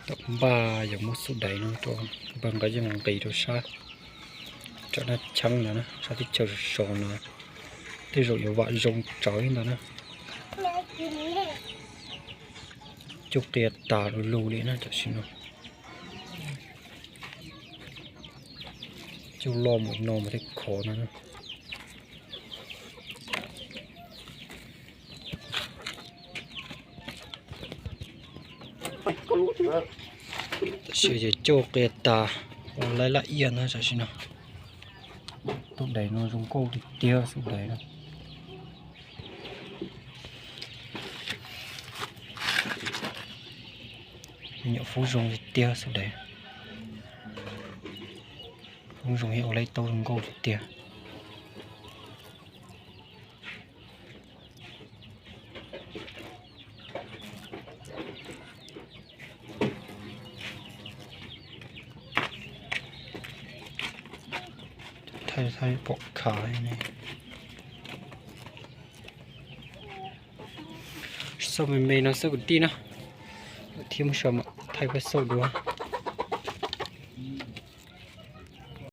Tom npaj yuav muab xub dais no rau npawg nqa yeej nqis rau sab, rau nab cheeb no na, sab teb chaws sov no, tej zaum yuav vam zoo tsawv ntag na. Cuj qia tas lu lug li na tam sim no. Cuj loj mus no mus thiaj khov no. Tam sim ces cuj qia tas, ua laib laj iaj na tam sim no. Tus dais no zoo nkauj tiag tiag xub dais no. Me nyuam fub zoo tiag tiag xub dais. Fub zoo, ua laib taub zoo nkauj tiag tiag. Thaij thaij pom khav ne. Xauj me me no xwb kwv tij na, thiab muab sau mam thaij peb xauj dua.